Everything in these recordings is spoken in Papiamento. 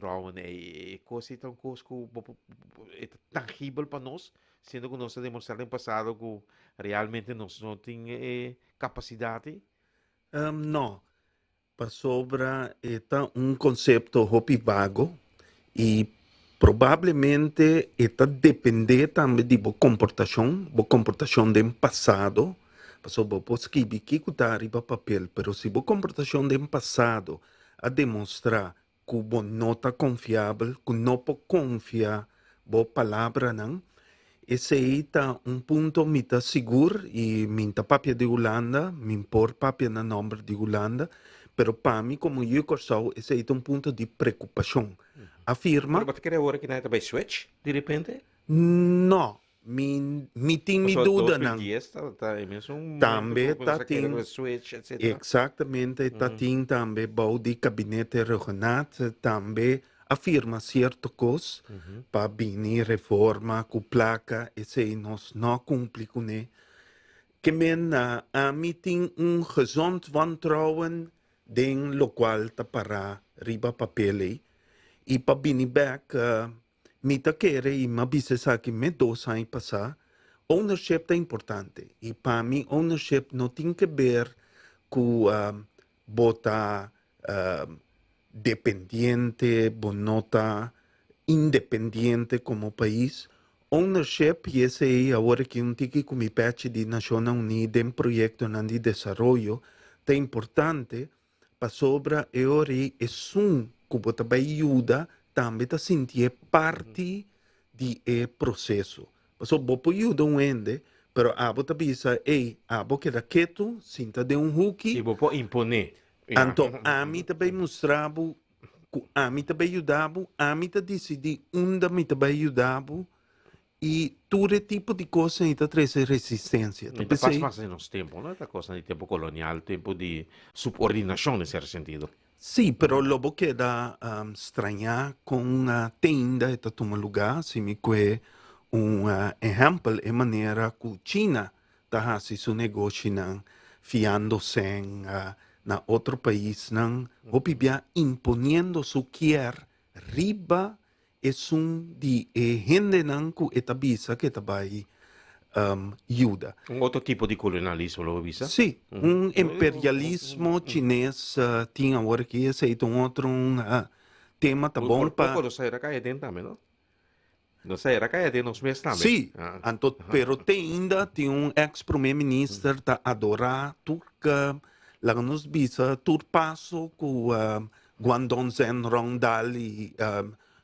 Wantrouwen ei, e kos ei ta un kos ku bo por, e ta tangibel pa nos, siendo ku nos a demostrá den pasado ku realmente nos no tin e kapasidat ei? No, pasobra e ta un konsepto hopi vago i probablemente e ta dependé tambe di bo komportashon, bo komportashon den pasado, pasobra bo por skibi kiko ta riba papel, pero si bo komportashon den pasado a demostrá ku bo no ta konfiabel, ku no por konfia bo palabranan, esei ta un punto mi ta sigur i mi ta papia di Hulanda, mi por papia na nòmber di Hulanda, pero pa mi komo yu Kòrsou esei ta un punto di preokupashon. Afirma. Pero bo ta kere awor ki nan ta bai switch di repente? No, Mi, mi tin mi Pasobra dudanan. 2010 ta, ta e mesun momento Tambe ku ku ta nos a kere tin, ku e switch, etcetera. exactamente, ta tin tambe bou di kabinete Rhuggenaath tambe a firma sierto kos pa bini reforma ku plaka, esei nos no a kumpli kuné. Ke men na ami tin un gezond wantrouwen den lokual ta pará riba papel ei. I pa bini bèk Mi ta kere i m'a bisa esaki me dos aña pasá, ownership ta importante i pa mi ownership no tin ke ber ku bo ta dependiente, bo no ta independiente komo pais. Ownership, i esei awor aki un tiki ku mi pechi di Nashonnan Uní den proyektonan di desaroyo, ta importante Pasobra e ora ei esun ku bo ta bai yuda tambe ta sintié parti di e proseso. Pasobra bo por yuda un hende, pero abo ta bisa, ey, abo keda ketu, sinta den un huki. Si bo por imponé. Anto ami ta bai mustra bo ku ami ta bai yuda bo, ami ta disidí unda mi ta bai yuda bo I tur e tipo di kosnan ei ta trese resistensia. Ta pas mas den nos tempu, no? Ta kosnan di tempu kolonial, tempu di subordinashon den sierto sentido. Sí, pero lo bo keda strañá kon te ainda e ta tuma lugá. Si mi kue un ehèmpel, e manera ku China ta hasi su negoshinan fiando sèn na otro paisnan, hopi bia imponiendo su kier riba Esun di e hendenan ku e ta bisa ku e ta bai yuda. Un otro tipo di kolonialismo lo bo bisa? Sí, un imperialismo chines tin awor aki, esei ta un otro tema ta bon pa. Por poko nos a era kai aden tambe no? Nos a era kai aden nos mes tambe. Sí, anto pero te ainda tin un ex prome minister ta adora tur laga nos bisa tur paso ku Guangdong Zhen Rong Dal y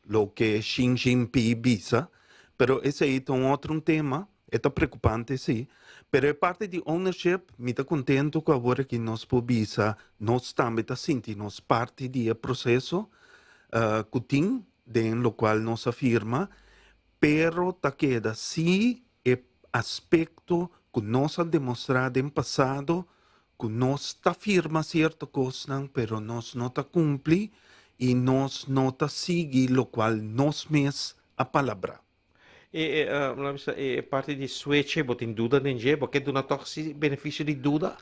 loke Xi Jinping bisa, pero esey ta un otro un tema, e ta preocupante si, pero e parti di ownership mi ta contento cu awor aki nos por bisa nos tambe ta sinti nos parti di e proceso cu tin den locual nos a firma, pero ta keda si e aspecto cu nos a demostra den pasado ku nos ta firma sierto kosnan pero nos no ta kumpli i nos no ta sigui lokual nos mes a palabrá. E e bisa e parti di sweche bo tin duda den dje? Bo ke duna tòg si benefisio di duda?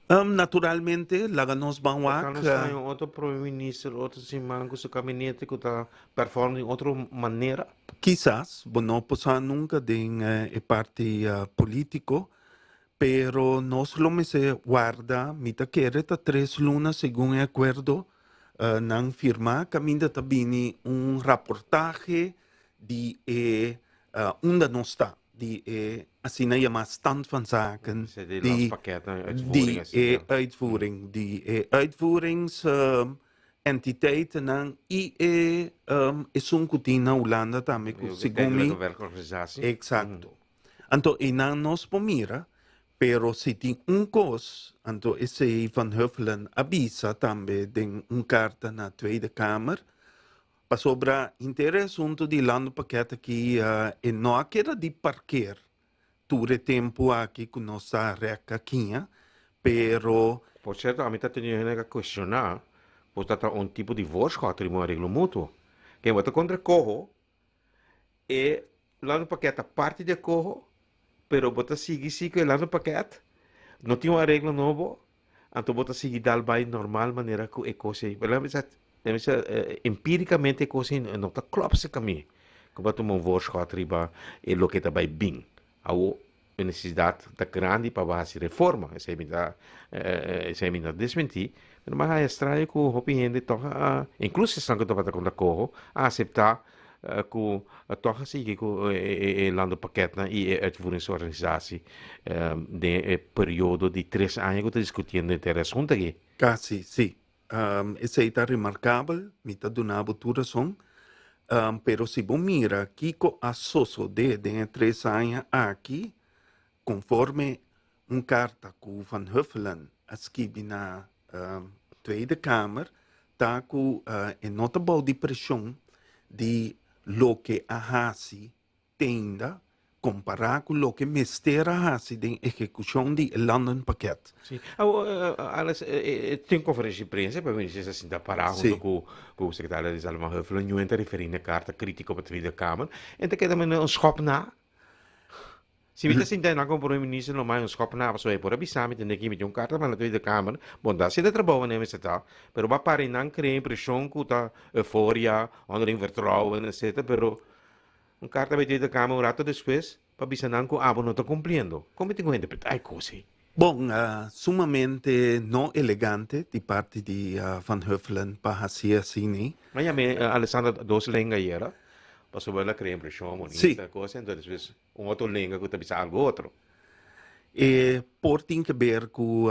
Naturalmente, laga nos ban Por wak. ta nos ta un otro prome minister otro siman ku su kabinete ku ta perform di otro manera? Kisas, bo no por sa nunka den e parti polítiko, Pero nos lo mester warda, mi ta kere ta tres luna segun e akuerdo nan firmá, kaminda ta bini un raportahe di e unda nos ta, di e asina yamá stand van zaken di di e uitvoering, di e uitvoerings entiteitennan i e esun ku tin na Hulanda tambe ku segun mi. Eksakto. Anto einan nos por mira, pero si tin un kos, anto esei Van Huffelen a bisa tambe den un karta na Tweede Kamer, pasobra henter e asuntu di landpakket aki e no a keda di parker tur e tempu aki ku nos ta rèk akiña, pero. Por sierto, ami ta tenido hende ka kuestioná por ta ta un tipo di voorschot riba un areglo mutuo. Ken bo ta kontra koho E landpakket ta parti di e koho, pero bo ta sigui si ku e landpakket, no tin un areglo nobo, anto bo ta sigui dal bai normal manera ku e kos ei. Pero bisa, Tenminste, empíricamente e kos ei no ta klòp serka mi, ku bo a tuma un voorschot riba e loke ta bai bin. Awo e nesesidat ta grandi pa bo hasi reforma, esei mi ta esei mi no ta desmentí, pero mi a haña straño ku hopi hende tòg a, inkluso esnan ku tabata kontra Coho, a aseptá ku tòg a sigui ku e landenpakketnan i e uitvoeringsorganisatie den e periodo di tres aña ku ta diskutiendo henter e asuntu aki. Kasi, sí. Esei ta remarkabel, mi ta duna bo tur rason. Pero si bo mira kiko a sosodé den e tres aña aki, konforme un karta ku Van Huffelen a skibi na Tweede Kamer, ta ku e no ta bou di preshon di loke a hasi tenda kompará ku loke mester a hasi den ehekushon di e landenpakket. Sí. Awor, Alex, e tin konferensia di prensa, e minister sa sinta pará huntu ku ku sekretario Rizal van Huffelen, ñu'en ta referí na e karta krítiko pa Tweede Kamer, en ta keda manera un skòp na. Si mi ta sinta einan komo prome minister lo mai un skòp na, pasobra e por a bisa mi tende ki mi tin un karta manda Tweede Kamer, bon ta hasiendo e trabou manera mester ta, pero bo a para einan krea impreshon ku ta euforia, onderling vertrouwen, etcetera, pero Un karta bai Tweede Kamer un rato despues pa bisa nan ku abo no ta kumpliendo. Kon mi tin ku interpretá e kos ei? Bon, sumamente no elegante di parti di Van Huffelen pa hasi asina. Mi a yama Alessandra dos lenga ayera, pasobra el a krea impreshon bonita, kos, enton despues un otro lenga ku ta bisa algo otro. E por tin ke ber ku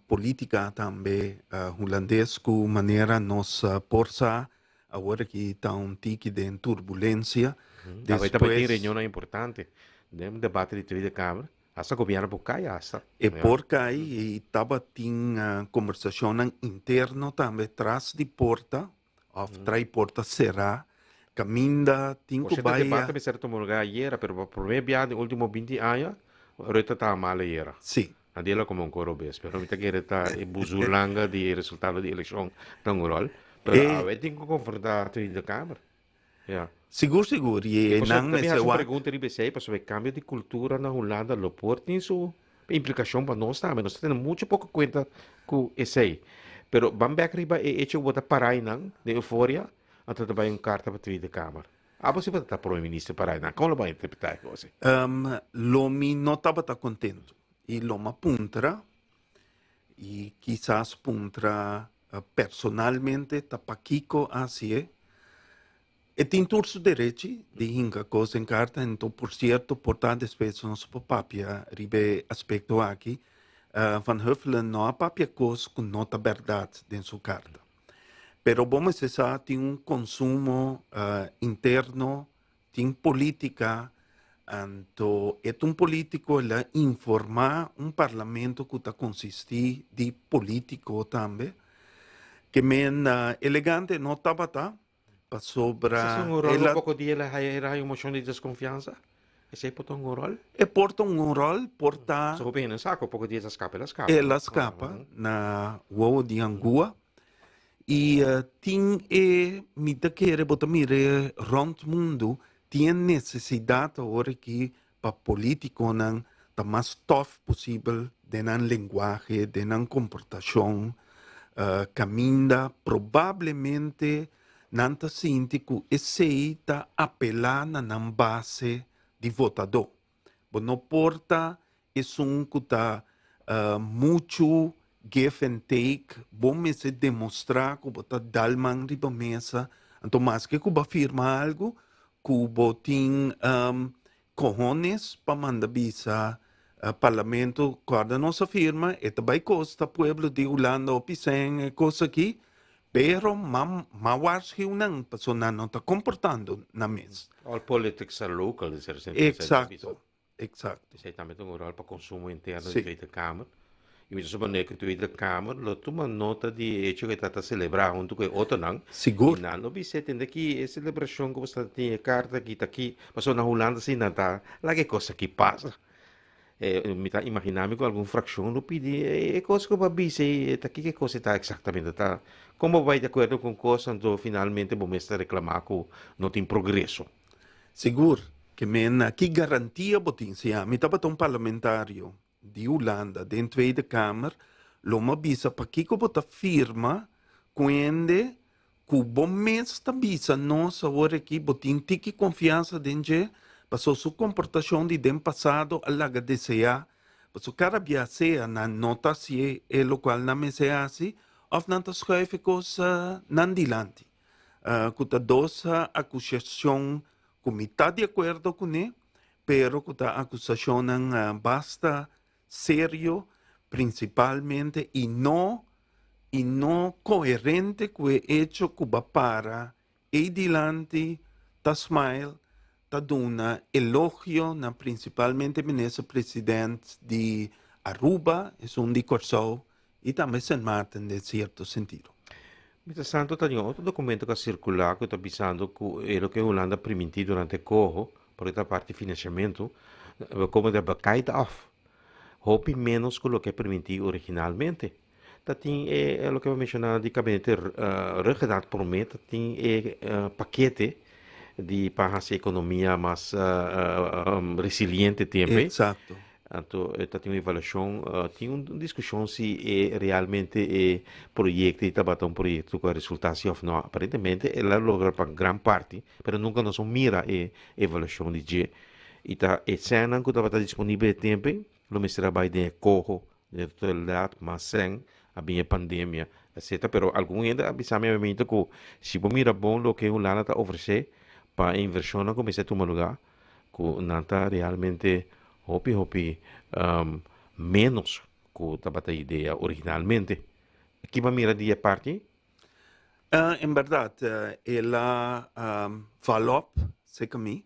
politika tambe hulandes ku manera nos por sa Awor aki ta un tiki den turbulencia. Despues. Tabatin tin reunionnan importante den debate di Tweede Kamer. Hasta gobierno por cay hasta. E por cay y tabatin conversacionnan interno tambe tras di porta of trai porta cera caminda tin cu bay. Por cierto debate mester a tuma lugar ayera pero pa prome biaha den ultimo binti aña Rutte ta mal ayera. Si. Nadie lo come un coro bes, pero mi ta kere ta e buzulanga di e resultado di eleccion ta un rol. Pero E awe tin cu confronta Tweede Kamer. Ja. Sigur sigur y E pasobra nan ta mi mester haci un wak. pregunta riba esey, pasobra e cambio di cultura na Hulanda lo por tin su implicacion pa nos tambe. Nos ta tene mucho poco cuenta cu esey. Pero ban bek riba e hecho cu bo ta para eynan den euforia, anto ta bay un carta pa Tweede Kamer. Abo si bo ta prome minister para eynan, con lo bo a interpreta e cos ey? Lo mi no tabata contento y lo mi a puntra y kisas puntra personalmente ta pakico a hacié. E tin tur su derechi di hinca cos den carta, enton por cierto por ta despues nos por papia riba e aspecto aki. Van Huffelen no a papia cos cu no ta berdad den su carta. Pero bo mester sa tin un consumo interno, tin politica, anto e ta un politico el a informa un parlamento cu ta consisti di politico tambe, ke men elegante no tabata pasobra Esei un rol el a. un poco di el a haya un mocion di desconfiansa? Esei por ta un rol? E por ta un rol, por ta. So hopi hende sa cu poco di el a scapa, el a scapa. El a scapa na wowo di Angua. Y tin e, mi ta kere bo ta mira e rond mundu, tin e necesidad awor aki pa politiconan ta mas tof posibel den nan lenguahe, den nan comportacion, caminda probablemente nan ta sinti cu esey ta apela na nan base di votadó. Bo no por ta esun cu ta muchu give and take, bo mester demostra cu bo ta dal man riba mesa, anto maske cu bo a firma algo cu bo tin cohones pa manda bisa parlamento, corda nos a firma, e ta bay costa pueblo di Hulanda hopi cen e cos aki, pero ma ma waarschuw nan pasobra nan no ta comportando nan mes. All politics are local, di ser. Exacto. Exacto. Esei tambe ta un rol pa konsumo interno di Tweede Kamer. I mi ta suponé ku Tweede Kamer lo tuma nota di e hecho ku e ta ta selebrá huntu ku e otronan. Sigur. I nan lo bis'é tende ki e selebrashon ku bo sta tin e karta aki ta aki. Pasobra na Hulanda si nan ta laga e kos aki pasa. Mi ta imaginá mi ku algun frakshon lo pidi e kos ku bo a bisa ei ta kiko e kos ei ta eksaktamente. Ta kon bo bai di akuerdo ku un kos anto finalmente bo mes ta reklamá ku no tin progreso. Sigur ke men ki garantia bo tin? Si ami tabata un parlamentario di Hulanda den Tweede Kamer, lo mi a bisa pakiko bo ta firma ku hende Ku bo mes ta bisa nos awor aki bo tin tiki konfiansa den dje, paso su komportashon di den pasado a laga deseá, paso kada bia sea nan no ta hasié e lokual nan mester hasi òf nan ta schuif e kos nan dilanti. Ku ta dos akusashon ku mi ta di akuerdo kuné, pero ku ta akusashonnan basta serio principalmente y no y no coherente cu e hecho cu ba para ey dilanti ta smile ta duna elogio na principalmente minister president di Aruba, esun di Corsou y tambe Sint Maarten den cierto sentido. Mister Santo ta tin otro documento cu a circula cu ta bisando cu e loke Hulanda priminti durante e coho, porque ta parti financiamento, como de bekijk af hopi menos cu loke a priminti originalmente. Ta tin e loke bo menciona di gabinete Rhuggenaath prome ta tin e pakete di pa haci economia mas resiliente tempe. Exacto. Anto e ta tin un evaluashon, tin un diskushon si e realmente e proyekto ei tabata un proyekto ku a resultá si òf nò. Aparentemente el a logra pa gran parti, pero nunka nos a mira e evaluashon di dje. I ta e sènnan ku tabata disponibel e tempu ei lo mester a bai den e koho, den e totalidat, mas sèn a bin e pandemia, etcetera. Pero algun hende a bisa mi obviamente ku si bo mira bon loke Hulanda ta ofresé pa e invershonnan ku mester tuma lugá, ku nan ta realmente hopi hopi ménos ku tabata idea originalmente. Ki bo a mira di e parti? En bèrdat el a val op seka mi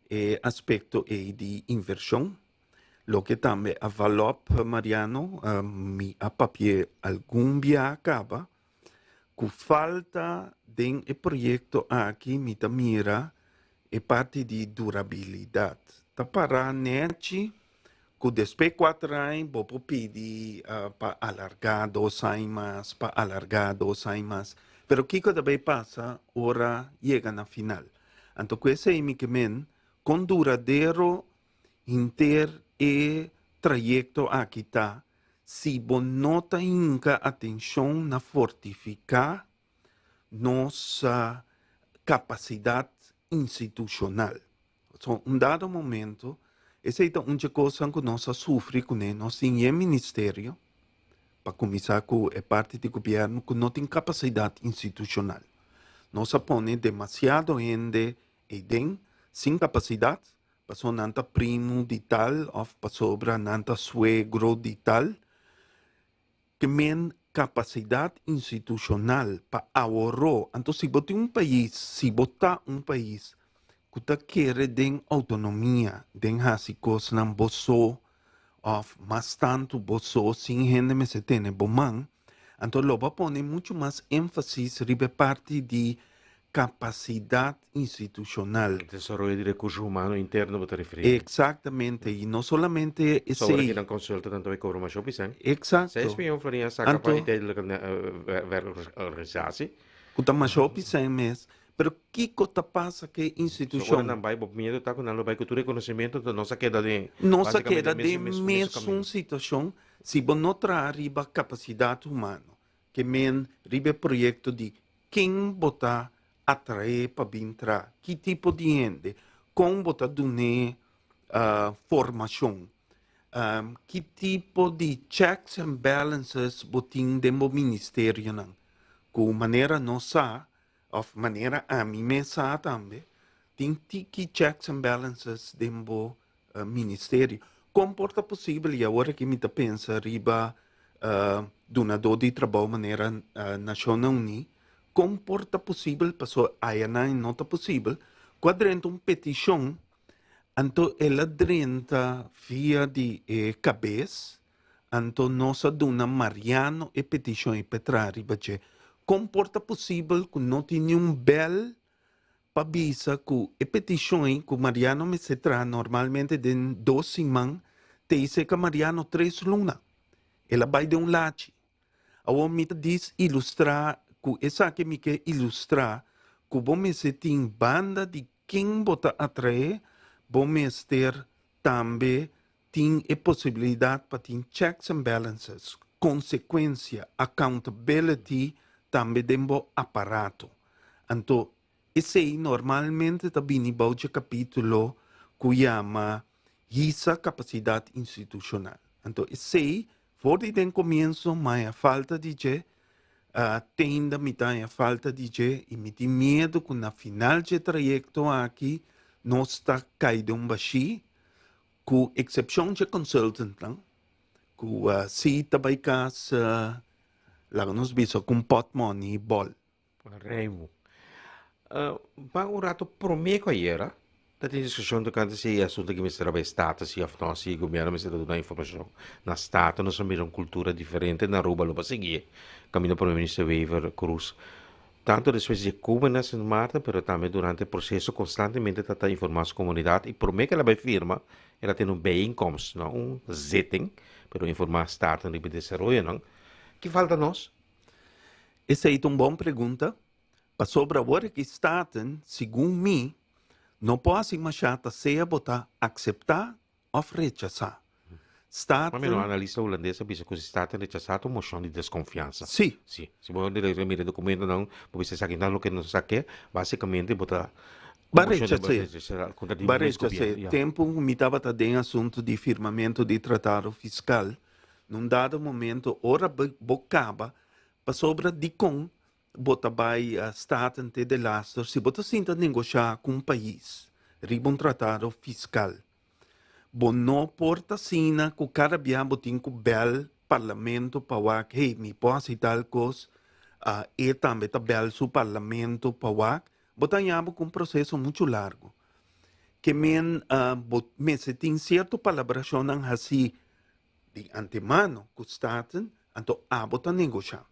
e aspekto ei di invershon. Loke tambe a val op, Mariano, mi a papia algun bia kaba ku falta den e proyekto aki mi ta mira e parti di durabilidat. Ta pará nèchi ku despues kuater aña bo por pidi pa alargá dos aña mas, pa alargá dos aña mas. Pero kiko ta bay pasa ora yega na final? Anto ku esei mi ke men kon duradero henter e trayekto aki ta si bo no ta hinka atenshon na fortifiká nos kapasidat institushonal. So, un dado momento, esei ta un dje kosnan ku nos a sufri kuné, nos tin yen ministerio, pa kuminsá ku e parti di gobièrnu, ku no tin kapasidat institushonal. Nos a pone demasiado hende eiden sin kapasidat, pasobra nan ta primu di tal òf pasobra nan ta suegro di tal. Ke men kapasidat institushonal pa aworó. Anto si bo tin un pais, si bo ta un pais ku ta kere den outonomia, den hasi kosnan bo so òf mas tantu bo so sin hende mester tene bo man, Anto lo bo a pone muchu mas énfasis riba e parti di kapasidat institushonal. Desaroyo di rekurso humano interno bo ta referí. Eksaktamente, i no solamente esei. Sobra ki nan konsulta nan ta bai kobra masha hopi sèn. Eksakto. 6 mion florin a saka pa e tijdelijke werkorganisatie. Ku ta masha hopi sèn mes. Pero kiko ta pasa ku e institushon? So ora nan bai, bo miedu ta ku nan lo bai ku tur rekonosementu, anto nos a keda den Nos a keda den mesun situashon. Si bo no traha riba kapasidat humano, ke men riba e proyekto di ken bo ta atraé pa bin traha, ki tipo di hende, kon bo ta dun'é formashon, ki tipo di checks and balances bo tin den bo ministerionan, ku manera nos sa òf manera ami mes sa tambe, tin tiki checks and balances den bo ministerio. Kon por ta posibel, i awor aki mi ta pensa riba dunadó di trabou manera Nashonnan Uní, kon por ta posibel, pasobra ayanan e no ta posibel, ku a drenta un petishon, anto el a drenta via di e kabes, anto nos a duna Mariano e petishon i pa e traha riba dje. Kon por ta posibel ku no tin niun bèl pa bisa ku e petishon ei ku Mariano mester traha normalmente den dos siman te iseka Mariano tres luna. El a bai den un lachi. Awor mi ta dis ilustrá ku esaki mi ke ilustrá ku bo mester tin banda di ken bo ta atraé, bo mester tambe tin e posibilidat pa tin checks and balances, konsekuensia, accountability. tambe den bo aparato. Anto esei normalmente ta bini bou dje kapítulo ku yama hisa kapasidat institushonal. Anto esei for di den komienso maya falta di dje, te ainda mi ta haña falta di dje i mi tin miedu ku na final dje trayekto aki nos ta kai den un bashí ku eksepshon dje consultantnan ku si ta bai kas laga nos bisa ku un pòtmòni bòl. Reimu. Pa un rato promé ku ayera ta tin diskushon tokante si e asuntu aki mester a bai Staten si òf no, si gobièrnu mester a duna informashon na Staten. Nos a mira un kultura diferente na Aruba lo pa sigui e kaminda Prome Minister Wever Croes tantu despues di e cumbre na Sint Maarten pero tambe durante e proseso konstantemente ta ta informá su komunidat i promé ku el a bai firma el a tene un bijeenkomst, no un zitting, pero informá Staten riba e desaroyonan. Ki falta nos? Esei ta un bon pregunta, pasobra awor aki Staten, segun mi, no por hasi mashá ta sea bo ta akseptá òf rechasá. Ma mi un analista hulandes a bisa ku si Staten rechasá ta un moshon di deskonfiansa. Sí. Sí. Si bo mira e dokumentonan, bo bisa esaki nan loke nos a ke, básikamente bo ta Ba rechas'é. Ba rechas'é. Tempu ku mi tabata den asuntu di firmamentu di tratado fiskal, Na un dado momento ora bo caba pasobra dicon bo ta bay Staten te de laster si bo ta sinta negosha cu un pais riba un tratado fiscal. Bo no por ta asina cu cada bia bo tin cu bel parlamento pa wak hey mi por haci tal cos e tambe ta bel su parlamento pa wak bo ta haña bo cu un proceso mucho largo. Ke men bo mester tin cierto palabracionnan haci Di antemano ku Staten, anto abo ta negoshá.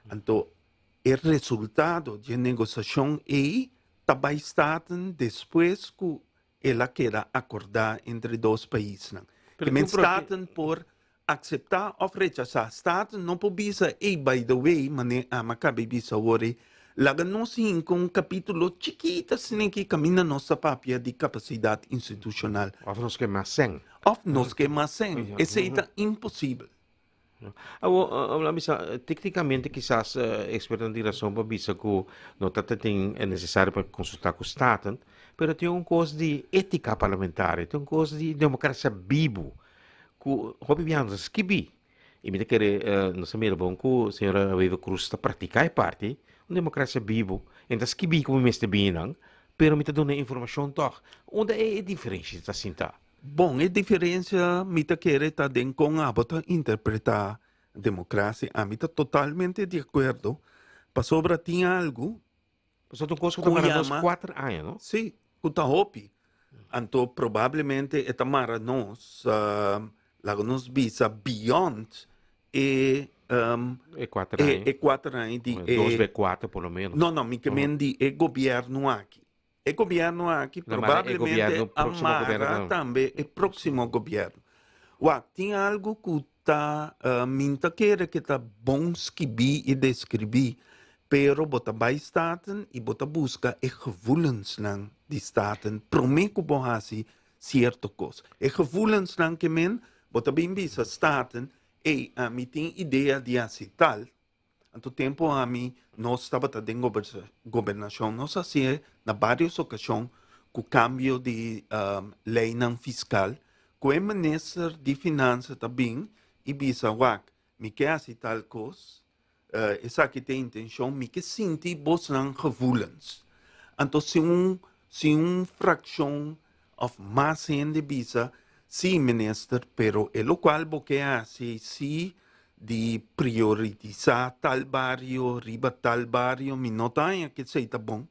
Anto e resultado dje negosashon ei ta bai Staten despues ku el a keda akordá entre dos paisnan. Ke men Staten por akseptá òf rechasá. Staten no por bisa, ey, by the way, manera ami a kaba bisa awor ei, laga nos hinka un kapítulo chikito asina aki kaminda nos ta papia di kapasidat institushonal. Òf nos ke mas sèn. Of nos ke mas sèn. Esei ta imposibel. Awor, lo a bisa, téknikamente kisas ekspertonan tin rason pa bisa ku no ta tin e nesesario pa konsultá ku Staten, pero tin un kos di étika parlamentario, tin un kos di demokrasia bibu ku hopi biaha nos a skibí. I mi ta kere nos a mira bon ku señora Wever Croes ta praktiká e parti, un demokrasia bibu, e no ta skibí ku mi mester bini nan, pero mi ta duna informashon tòg. Unda e diferensha ta sinta? Bon, e diferencia mi ta kere ta den con abo ta interpreta democracia. Ami ta totalmente di acuerdo, pasobra tin algo Pasobra ta un cos cu ta mara nos cuater aña, no? Sí, cu ta hopi. Anto probablemente e ta mara nos, laga nos bisa beyond e E cuater aña. E cuater aña di e Dos be cuater por lo menos. No, no, mi ke men di e gobierno aki. E gobierno aki probablemente a mara tambe e proximo gobierno. Wak, tin algo cu ta, mi ta kere ke ta bon skibi y describi, pero bo ta bay Staten y bo ta busca e gevoelensnan di Staten prome cu bo haci cierto cos. E gevoelensnan ke men, bo ta bin bisa Staten, ey, ami tin idea di haci tal, Anto tempo ami nos tabata den gobernacion nos hacié na varios ocasion cu cambio di leynan fiscal cu e minister di finansa ta bin y bisa wak mi ke haci tal cos esaki ta e intencion mi ke sinti bosnan gevoelens anto si un si un fraccion of mas hende bisa si minister pero e locual bo ke haci si di prioritisa tal bario riba tal bario mi no ta haña ke esei ta bon.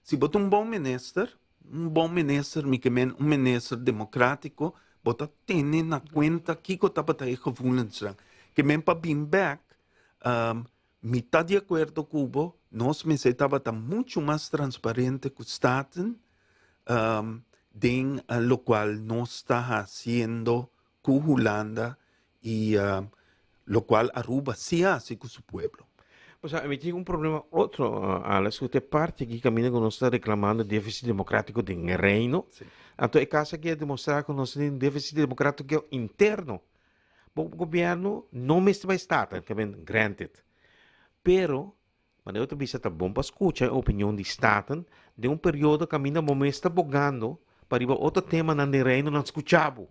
Si bo ta un bon minister, un bon minister mi ke men un minister demokratiko, bo ta tene na kuenta kiko tabata e gevoelensnan. Ke men pa bin bek mi ta di akuerdo ku bo, nos mester tabata muchu mas transparente ku Staten den lokual nos ta hasiendo ku Hulanda y locual Aruba si haci cu su pueblo. Pasobra ami tin un problema otro, Alex, cu ta e parti aki caminda cu nos ta reclamando deficit democratico den e Reino. Anto e caso aki a demostra cu nos tin deficit democratico interno. Bo gobierno no mester bay Staten, granted. Pero. Manera bo ta bisa ta bon pa skucha e opinion di Staten den un periodo kaminda bo mes ta bogando pa riba otro temanan den Reino nan skucha bo.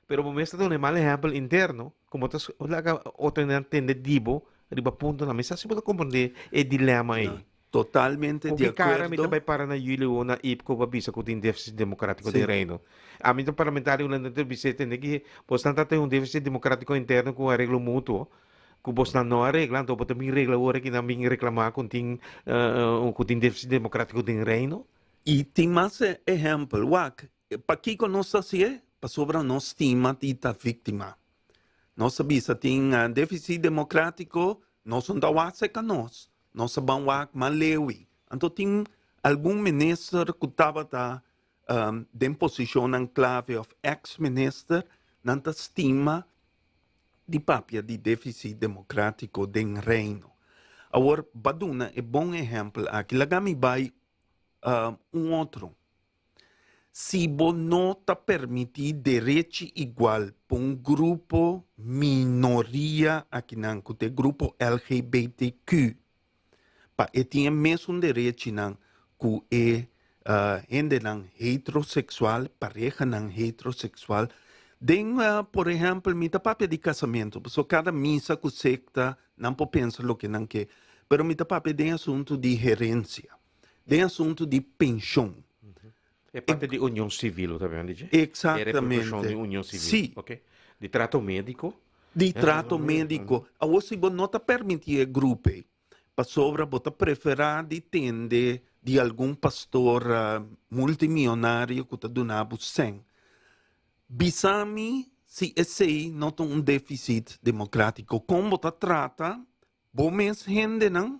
Pero bo mes ta duna e mal ehèmpel interno ku bo ta laga otronan tende di bo riba puntonan. Mi sa si bo ta komprendé e dilema ei. Totalmente Ku di ki kara mi ta akuerdo. bai para na julio o na IPCO pa bisa ku tin défisit demokrátiko den Sí. Reino? Ami ta parlamentario hulandes ta bisa e tende ki bosnan ta tin un défisit demokrátiko interno ku un areglo mutuo ku bosnan no a regla, anto bo ta bin regla ora ki nan bin reklamá ku tin ku tin défisit demokrátiko den Reino? I tin mas ehèmpel. Wak, Pakiko nos ta hasié? Pasobra nos stima di ta víktima. Nos ta bisa tin défisit demokrátiko, nos no ta wak serka nos, nos ta ban wak mas lewi. Anto tin algun minister ku tabata den posishonnan klave òf èks minister, nan ta stima di papia di défisit demokrátiko den Reino. Awor, bo a duna e bon ehèmpel aki. Laga mi bai un otro. Si bo no ta permití derechi igual pa un grupo minoria akinan ku ta e grupo LGBTQ pa e tin e mesun derechinan ku e hendenan heteroseksual, parehanan heteroseksual, den por ehèmpel mi ta papia di kasamentu pasobra kada misa ku sekta nan por pensa loke nan ke pero mi ta papia den asuntu di herensia. Den asuntu di penshon. E parte di union civil bo ta bira dice? Exactamente. E repercusion di union civil. Si. Ok. Di trato medico. Di trato medico. Awor si bo no ta permiti e grupo ei, pasobra bo ta prefera di tende di algun pastor multimionario cu ta duna bo cen. Bisa mi si esey no ta un deficit democratico. Con bo ta trata Bo mes hendenan,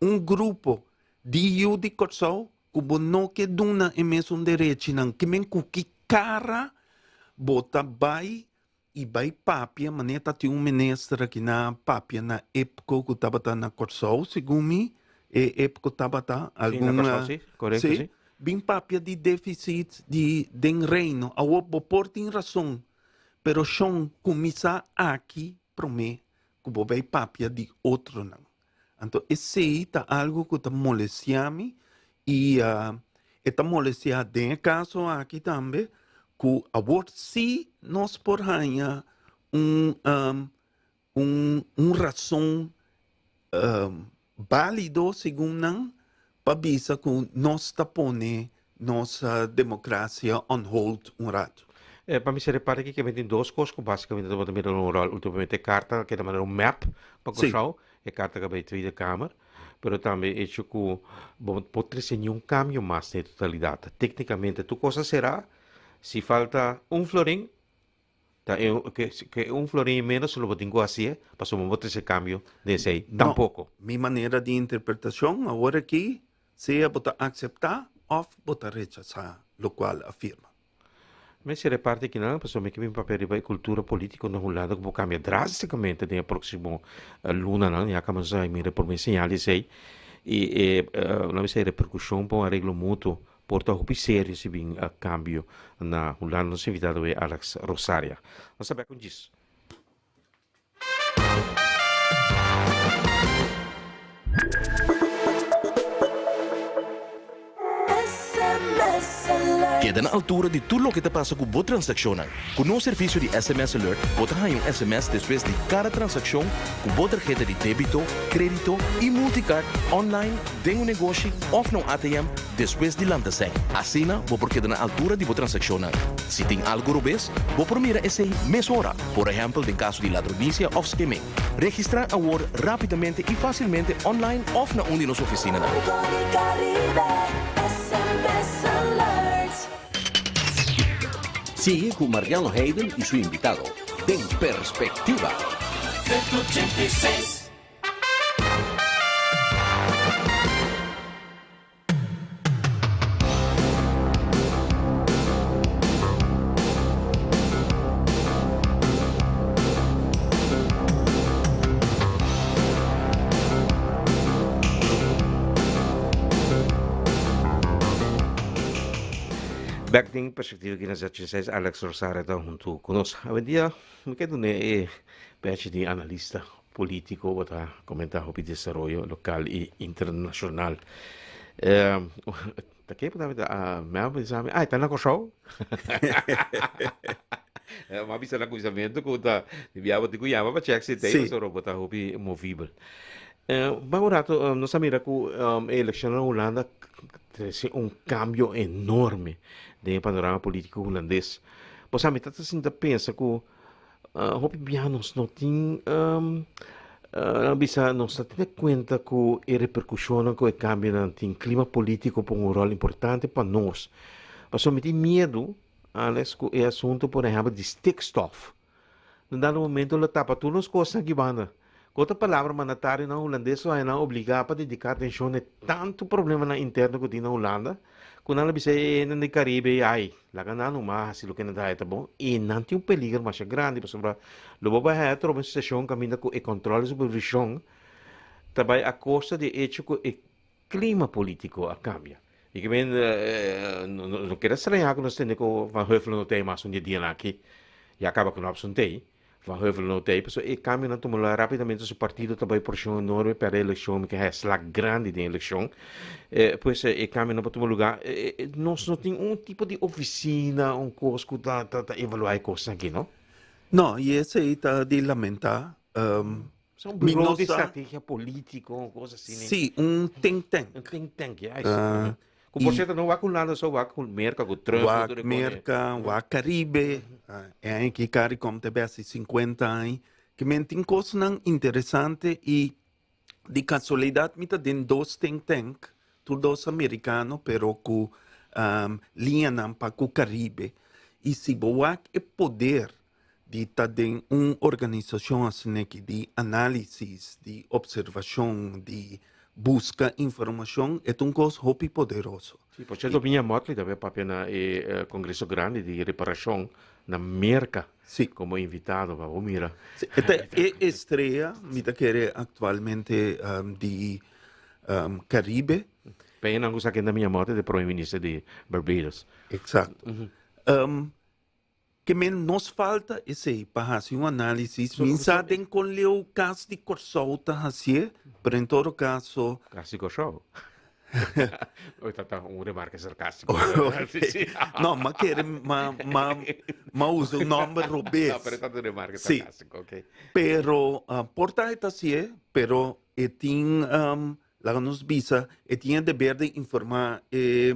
un grupo di yu di Kòrsou ku bo no ke duna e mesun derechinan, ke men ku ki kara bo ta bai i bai papia manera ta tin un minister aki na papia na EPCO ku tabata na Kòrsou segun mi e EPCO tabata algun na Kòrsou si, korekto si. Bin papia di defisit di den Reino awor bo por tin rason pero shon kuminsá aki promé ku bo bai papia di otronan. Anto esei ta algu ku ta molestiá mi i e ta molestiá den e kaso aki tambe ku awor sí nos por haña un un un rason bálido segun nan pa bisa ku nos ta pone nos demokrasia on hold un ratu. Pa mi ser parte aki tin dos kos ku basikamente tabata mira un ròl ultimamente. E karta ke ta manera un map pa Kòrsou, e karta ku a bai Tweede Kamer, pero tambe e hecho ku bo no por trese niun kambio mas den e totalidat. Teknikamente tur kos a será, si falta un florin, Ta e ke ke un florin menos lo bo tin ku hasié pasobra bo trese kambio den esei No, tampoko. mi manera di interpretashon awor aki sea bo ta akseptá òf bo ta rechasá lokual a firma. Mester e parti akinan pasobra mi ke bin papia riba e kultura polítiko na Hulanda ku por kambia drástikamente den e próksimo lunanan. Ya kaba nos a mira e promé señal di esei i e lo mi sa e reperkushon pa un areglo mutuo Por ta hopi serio si bin cambio na Hulanda. Nos invitado e Alex Rosaria. Nos ta bek un djis. Keda na altura di tur loke ta pasa ku bo transakshonnan. Ku nos servisio di sms Alert bo ta haña un sms despues di kada transakshon ku bo tarheta di débito, krédito i multicard online, den un negoshi òf na un ATM despues di lanta sèn. Asina bo por keda na altura di bo transakshonnan. Si tin algu robes, bo por mira esei mesora, por ehèmpel den kaso di ladronisia òf skimming. Registrá awor rápidamente i fásilmente online òf na un di nos ofisinanan. Sigui ku Mariano Heyden i su invitado den Perspektiva. Bek den Perspectiva aki na Z86, Alex Rosario ta huntu ku nos. Awendia mi ke duna e pèchi di analista. polítiko, bo ta komentá hopi desaroyo lokal i internashonal. Ta ke bo ta mira? Mi a bisa mi, ah, e ta na Kòrsou? Mi a bisa na kuminsamentu ku ta di bia bo tin ku yama pa chèk si ta ei, pasobra bo ta hopi movibel. Ban un rato nos a mira ku e elekshon na Hulanda trese un kambio enorme den e panorama polítiko hulandes. Bo sa mi ta sinta pensa ku hopi bia nos no tin nan bisa nos ta tene kuenta ku e reperkushonnan ku e kambionan tin klima polítiko pon un ròl importante pa nos. Pasobra mi tin miedu Alex ku e asuntu por ehèmpel di stikstof. Na dado momento lo tapa tur nos kosnan aki banda. Ku otro palabra mandatarionan hulandes lo haña nan obligá pa dediká atenshon na e tantu problemanan interno ku tin na Hulanda ku nan lo bisa e hendenan di Karibe ai laga nan numa hasi loke nan ta haña ta bon i nan tin un peliger masha grandi pasobra lo bo bai haña troba un situashon kaminda ku e kòntròl i supervishon ta bai a kosta di e echo ku e klima polítiko a kambia. I ke men no keda strañá ku nos tende ku Van Huffelen no ta ei mas un di e dianan aki. Ya kaba ku Nobson ta ei. Van Huffelen no ta ei pasobra e kambionan tuma lugar rápidamente su partido ta bai porshon enorme pèrdè elekshon mi ke haya slag grandi den elekshon. Pues e kambionan por tuma lugar. Nos no tin un tipo di ofisina un kos ku ta ta evaluá e kosnan aki no. No, i esei ta di lamentá. So un bureau di strategia politico, un cosa así. Sí, un think tank. Un think tank, ja. Uh, ku por cierto, no wak Hulanda so, wak Merca, ku Trump. Wak Merca, wak Caribe. Uh, en ki CARICOM te besi 50 aña. Ke men tin cosnan interesante y di casualidad mi ta den dos think tank, tur dos americano, pero ku um, liñanan pa ku Caribe. Y si bo wak e poder di ta den un organisashon asin'aki di análisis, di opservashon, di buska informashon, e ta un kos hopi poderoso. Sí, por sierto Mia Mottley ta bai papia na e kongreso grandi di reparashon na Merka komo invitado, pa bo mira. Sí, e ta e estrea, mi ta kere aktualmente, di Karibe. P'e nan ku sa ken ta Mia Mottley ta e prome minister di Barbados. Eksakto. Ke men nos falta esei pa hasi un análisis. Mi sa den kon leu Kas di Kòrsou ta hasié, pero en todo kaso. Kas di Kòrsou? Oy ta ta un remarke sarkástiko. No, m'a kere m'a m'a m'a usa un nòmber robes. No, pero e ta un remarke sarkástiko, ok. Pero por ta e ta hasié, pero e tin, laga nos bisa, e tin e deber di informá e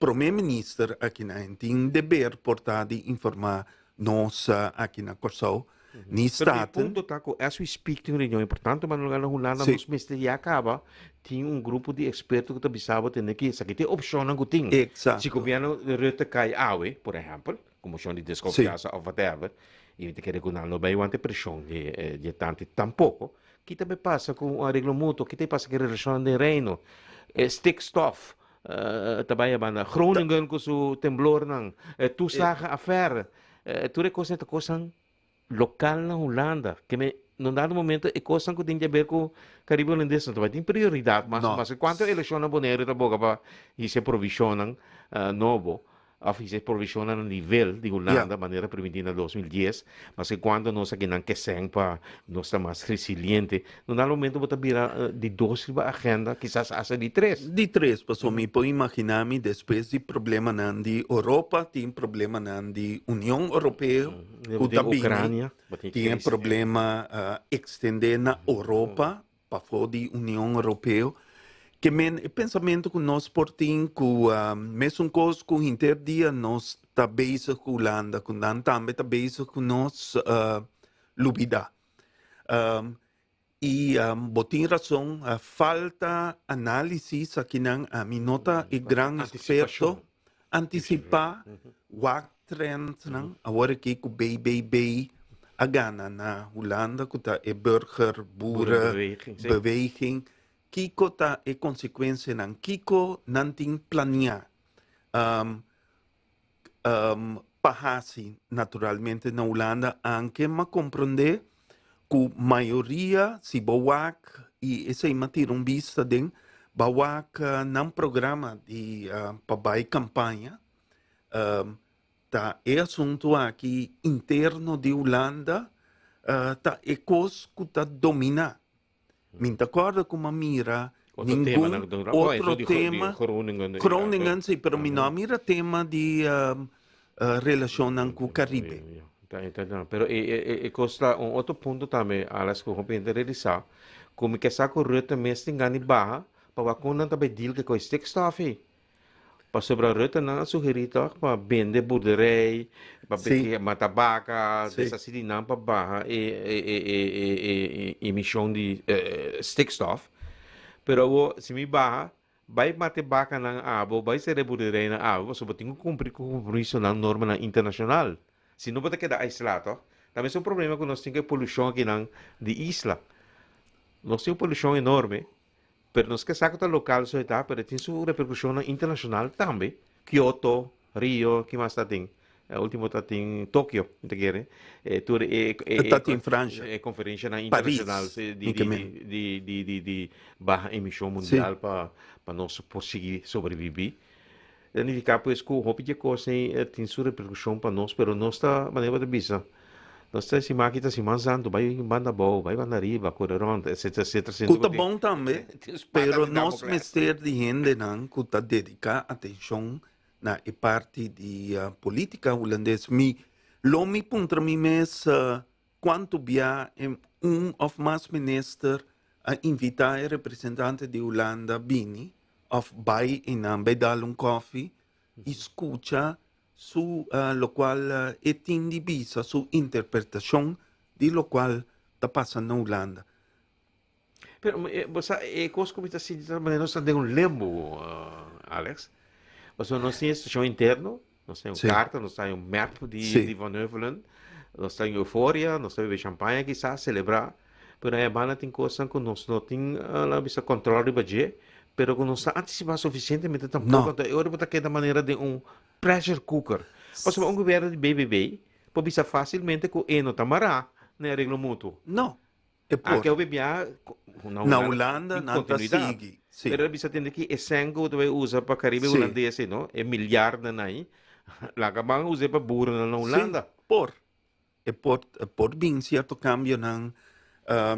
Prome Minister aki na en tin deber por ta di informa nos aki na Kòrsou, ni Pero mi Staten. punto ta ku as we speak tin un reunion importante manda lugar na Hulanda Sí. nos mester ya kaba tin un grupo di eksperto ku ta bisa bo tende ki esaki ta e opshonnan ku tin. Si Eksakto. gobièrnu Rutte kai awe, por ehèmpel, ku moshon di Sí. deskonfiansa òf whatever, i mi ta kere ku nan no bai wanta e preshon di di tantu tampoko, ki ta bai pasa ku un areglo mutuo, ki ta bai pasa ku e relashonnan den Reino, e stikstof, Ta bai a banda Groningen ku su temblornan, toeslagenaffaire, tur e kosnan ta kosnan lokal na Hulanda. Ke me na un dado momento e kosnan ku tin di haber ku Karibe Hulandes no ta bai tin prioridat mas No. pasobra kuantu elekshonnan Boneiru ta boga pa hisa e provishonnan nobo òf hisa e provishonnan na nivel di Hulanda manera primintí na 2010, maske kuantu nos aki nan kesen pa nos ta mas resiliente. No na momento bo ta bira di dos riba agenda, kisas hasta di tres. Di tres, pasobra mi por imagina mi despues di problemanan di Europa, tin problemanan di Union Europeo ku ta bini, tin e problema extende na Europa, pafó di Union Europeo. Ke men e pensamentu ku nos por tin ku mesun kos ku hinter dia nos ta bezig ku Hulanda, ku nan tambe ta bezig ku nos lubida. I bo tin rason, falta análisis akinan, ami no ta e gran eksperto. Antisipá wak trendnan, awor aki ku BBB a gana na Hulanda ku ta e burger boeren beweging, kiko ta e konsekuensianan, kiko nan tin planiá pa hasi naturalmente na Hulanda, anke m'a komprondé ku mayoria si bo wak i esei m'a tira un bista den bo wak nan programa di pa bai kampaña ta e asuntu aki interno di Hulanda. Ta e kos ku ta dominá. Mi ta kòrda ku mi a mira Otro tema ningun nan oh, otro eso di Gro- di tema. Groningen. Groningen sí, pero mi no a mira tema di relashonnan ku Karibe. Ta, ta, ta. Pero e, e, e, e kos ta un otro punto tambe, Alex, ku hopi hende realisá, ku mi ke sa ku Rutte mes tin gana di baha pa wak kon nan ta bai deal ku e stikstof ei. Pasobra Rutte nan a sugerí tòg pa bende boerderij, pa Sí. mata baka, Sí. deshasí di nan pa baha e e e e e e e emishon di stikstof. Pero awor si mi baha, bai mata e bakanan abo, bai sera e boerderijnan abo, pasobra bo tin ku kumpli ku kompromisonan, normanan internashonal. Si no bo ta keda aislá tòg. Ta mes un problema ku nos tin ku e polushon akinan di isla. Nos tin un polushon enorme. Pero nos ke sa ku ta lokal so e ta, pero e tin su reperkushonnan internashonal tambe. Kyoto, Rio, ki mas ta tin? E ultimo ta tin Tokio, mi ta kere. E tur e e E ta tin Fransha. e konferenshanan Paris, internashonal si di mi ke di men. di di di di baha emishon Sí. mundial pa pa nos por sigui sobrevivi. Ta nifiká pues ku hopi di e kos ei tin su reperkushon pa nos, pero nos ta, manera bo ta bisa, nos ta estimá ki ta siman santu, bai banda abou, bai banda ariba, kore rònt, etsetera, etsetera, Ku sinti ta ku tin bon tambe, tin spada pero di nos Damocles. mester di hendenan ku ta dediká atenshon na e parti di polítika hulandes. Mi lo mi puntra mi mes kuantu bia e un òf mas minister a invitá e representante di Hulanda bini òf bai einan bai dal un kòfi i skucha su lokual e tin di bisa, su interpretashon di lokual ta pasa na Hulanda. Pero bo sa e kos ku mi ta sinti ta manera nos ta den un limbo, Alex. Pasobra nos tin e situashon interno, nos tin un karta, nos tin un map di Van Heuvelen, nos ta en euforia, nos ta bebe champaña kisas, selebrá. Pero na e banda tin kosnan ku nos no tin, laga bisa, kòntròl riba dje, pero ku nos ta antisipá sufisientemente tampoko. Anto e ora bo ta keda manera den un pressure cooker. Pasobra un gobièrnu di BBB por bisa fásilmente ku e no ta mará na e areglo mutuo. No, e por. Aki hopi bia na Na Hulanda Hulanda tin nan ta kontinuidat. sigui, si. Pero a bisa tende ki e sèn ku bo ta bai usa pa Karibe Hulandes ei no, e miliardonan ei, laga ban us'é pa burunan na Hulanda. Si, por. E por por bin cierto cambionan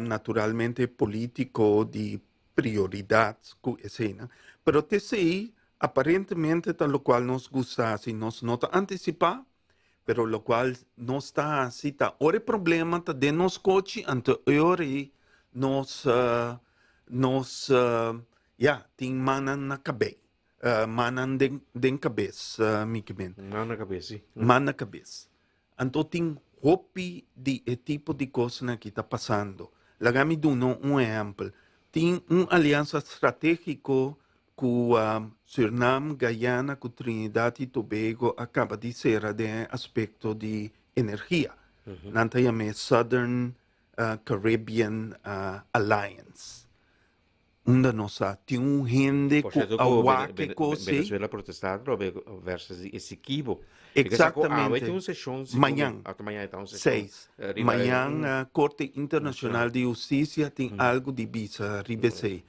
naturalmente politico di prioridad cu eseynan, pero t'esey aparentemente ta locual nos gusta haci, nos no ta anticipa, pero locual nos ta haci ta ora e problema ta den nos cochi anto e ora ey nos nos ya tin mannan na cabey, mannan den den cabes mi ke men. Man na cabes si. Man na cabes. Anto tin hopi di e tipo di kosnan aki ta pasando. Laga mi duna un ehèmpel. Tin un aliansa stratégiko ku Sürnam, Guyana ku Trinidad i Tobago a kaba di sera den e aspekto di energia. Nan ta yam'é Southern Caribbean Alliance. Unda nos sa tin un hende Por ku cierto a ku wak e kos ei. Venezuela protesta atrobe versus di Essequibo. Exactamente. Awe tin un seshon si Mañan. Ata mañan ta un seshon. Seis. Riba Mañan Korte Internashonal di Hustisia tin algu di bisa riba esei.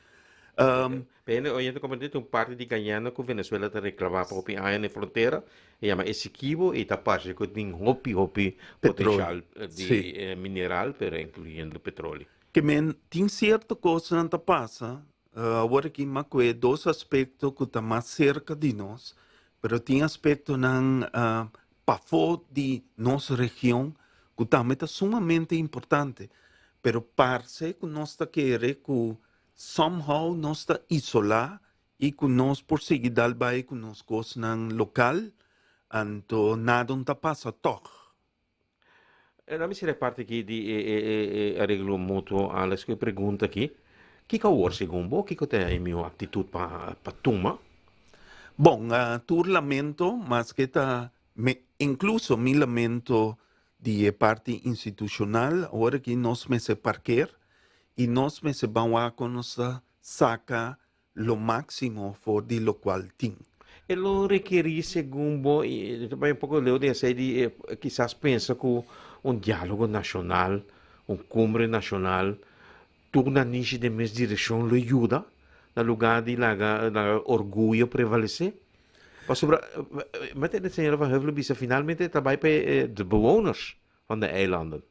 P'e oyente komprende tin un parti di Guyana ku Venezuela ta reklama pa hopi aña na e frontera. E yama Essequibo i ta parse ku tin hopi hopi potenshal di mineral pero inkluyendo petroli. Ke men tin sierto kosnan ta pasa, awor aki m'a kue dos aspekto ku ta mas serka di nos, pero tin aspektonan pafó di nos region ku tambe ta sumamente importante, pero parse ku nos ta kere ku somehow nos ta isolá i ku nos por sigui dal bai ku nos kosnan lokal, anto nada no ta pasa tòg. Na mi sera e parti aki di e e e e areglo mutuo, Alex, ku e pregunta aki, Kiko awor segun bo, kiko ta e mihó aktitut pa pa tuma? Bon, tur lamento, maske ta me inkluso mi lamento di e parti institushonal, awor aki nos mester parker i nos mester ban wak kon nos ta saka lo máximo for di locual tin. E lo rekerí segun bo, i ta bai un poko leu den esei di kisas pensa ku un diálogo nashonal, un kumbre nashonal, tur nanishi den mes direkshon lo yuda na lugá di laga laga orguyo prevalesé? Pasobra, mi a tende señora Van Heuvel bisa finalmente ta bai pa e de bewoners van de eilanden.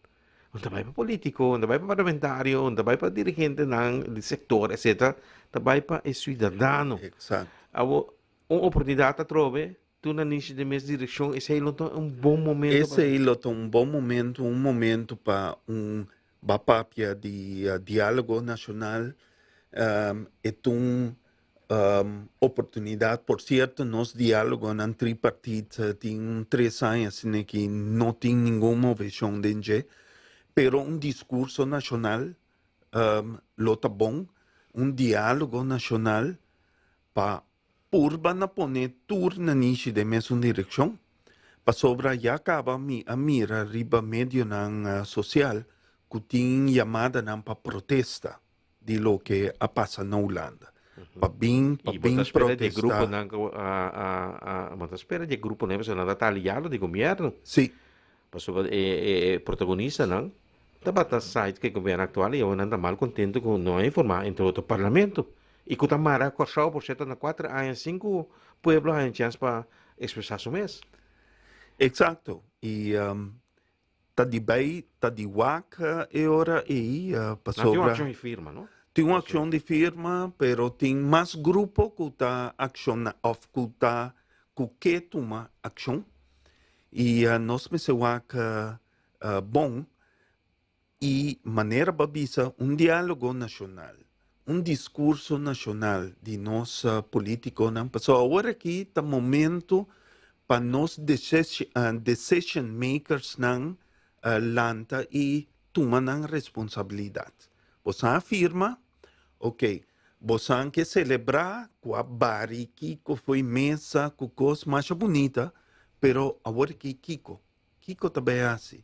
No ta bai pa polítiko, no ta bai pa parlamentario, no ta bai pa dirigentenan di sektor, etcetera. Ta bai pa e siudadano. Exacto. Awor, un oportunidat atrobe, tur nan nishi den mes direkshon, esei lo ta un bon momento pa. Esei lo ta un bon momento, un momento pa un ba papia di diálogo nashonal. E ta un oportunidat. Por sierto, nos diálogonan tripartit tin un tres aña asina ki no tin ningun moveshon den dje, pero un diskurso nashonal lo ta bon, un diálogo nashonal pa purba na pone tur nanishi den mesun direkshon, pasobra ya kaba mi a mira riba medionan sosial ku tin yamadanan pa protesta. Di loke a pasa na Hulanda. Pa bin, pa I bo bin ta spera di e protesta. gruponan ku a a a bo ta spera di e gruponan pasobra nan ta aliado di gobierno. Sí. Pasobra e e e protagonistanan tabata side ku e gobierno aktual i awor nan ta mal kontento ku no a informá entre otro parlamento i ku ta mara Kòrsou por sierto na kuater aña sin ku pueblo haña chèns pa ekspresá su mes. Eksakto. I Ta di bay, ta di wak e ora ey, Nan tin un pasobra accion di firma, no? tin un accion di firma, pero tin mas grupo cu ta acciona of cu ta cu ke tuma accion. Y nos mester wak bon y manera bo a bisa un dialogo nacional, un discurso nacional di nos politiconan, pasobra awor aki ta momento pa nos decision makersnan lanta y tuma nan responsabilidad. Bosan a firma, ok, bosan ke celebra cu a bari kico fo'i mesa cu cos masha bunita, pero awor aki kico? Kiko ta bay haci?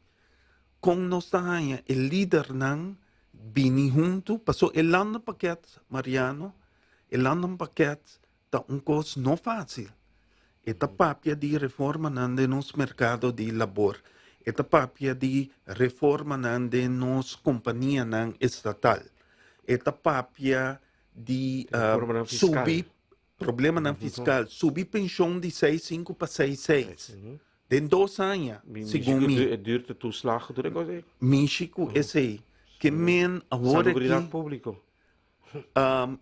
Con nos ta haña e lidernan bini huntu? Paso e landenpakket, Mariano, e landenpakket ta un cos no facil. E ta papia di reformanan den nos mercado di labor. E ta papia di reformanan den nos companianan estatal. E ta papia di Reformanan fiscal. subi Problemanan fiskal, subi penshon di seis sinku pa seis seis den dos aña, segun mi. E duurte toeslag, tur e kos ei. Mishi ku esei. Ke men awor aki. Salubridat públiko.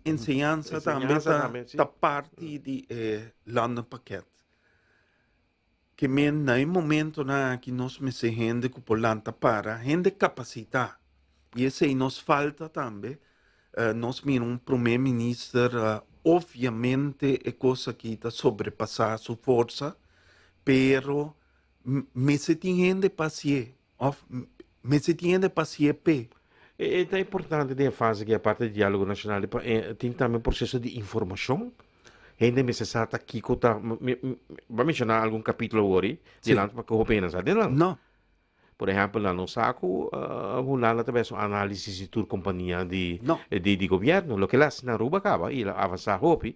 Enseñansa tambe ta parti di e landenpakket. Ke men na e momentonan aki nos mester hende ku por lanta para, hende kapasitá. I esei nos falta tambe. Nos mira un prome minister, obviamente e kos aki ta sobrepasá su forsa, pero mester tin hende pa hasié òf mester tin hende pa hasié p'e. E ta importante den e fase aki aparte di dialogo nacional pa tin tambe un proceso di informacion. Hende mester sa ta kico ta, bo a menciona algun capitulo awor y dilanti pa cu hopi hende no sa dilanti. No. Por ehempel nan no sa cu Hulanda ta bes un analisis di tur compania di di gobierno. Loke el a haci na Aruba caba y el a avansa hopi.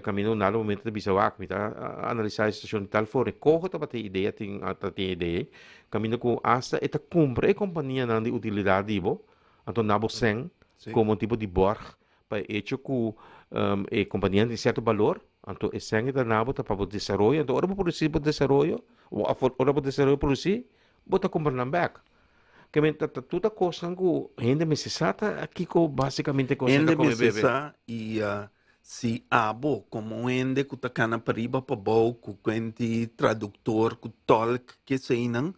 Caminda un dado momento ta bisa wak mi ta analisa e situacion di tal forma. E coho tabata e idea tin ta tin e idea ei. Caminda cu hasta e ta cumpra e companianan di utilidad di bo, anto na bo cen como un tipo di borg pa e hecho cu e companianan tin cierto balor, anto e cen ke ta na bo ta pa bo desaroyo, anto ora bo produci bo desaroyo, ora bo desaroyo produci, bo ta cumpra nan bek. Ke men ta tur ta kosnan ku hende mester sa ta kiko basikamente kos Hende ta kome mester bebe. sa i si abo komo un hende ku ta kana pariba pabou ku kuenti traduktor ku tolk keseinan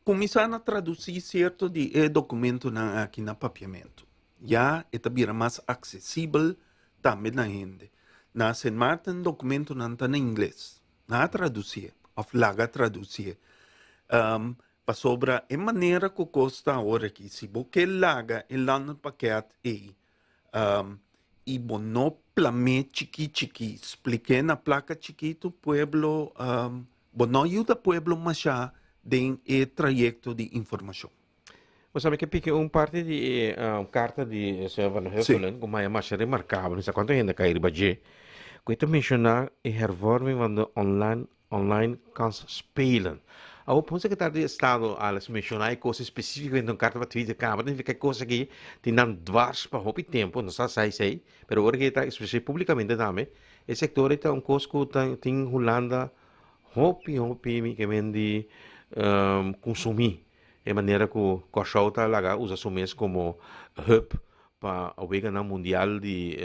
kuminsá na tradusí sierto di e dokumentonan aki na papiamentu. Ya e ta bira mas aksesibel tambe na hende. Na Sint Maarten dokumentonan ta na ingles. Nan a tradusié òf laga tradusié. Pasobra e manera ku kos ta awor aki, si bo ke laga e landenpakket ei i bo no plam'é chikí chikí, splik'é na plaka chikitu, pueblo, bo no yuda pueblo mashá den e trayekto di informashon. Bo sabi ke piki un parti di e karta di señor Van Huffelen ku maya masha remarkabel, mi sa kuantu hende a kai riba dje, ku e ta menshoná e hervorming van de online online kans spelen. Awor pon sekretario di estado Alex menshoná e kos espesífikamente un karta pa Tweede Kamer, ta nifiká e kos aki tin nan dwars pa hopi tempu, no sa sa esei, pero ora ku e ta ekspres'é públikamente tambe, e sektor ei ta un kos ku ta tin Hulanda hopi hopi mi ke men di kunsumí. E manera ku Kòrsou ta laga usa su mes komo hub pa weganan mundial di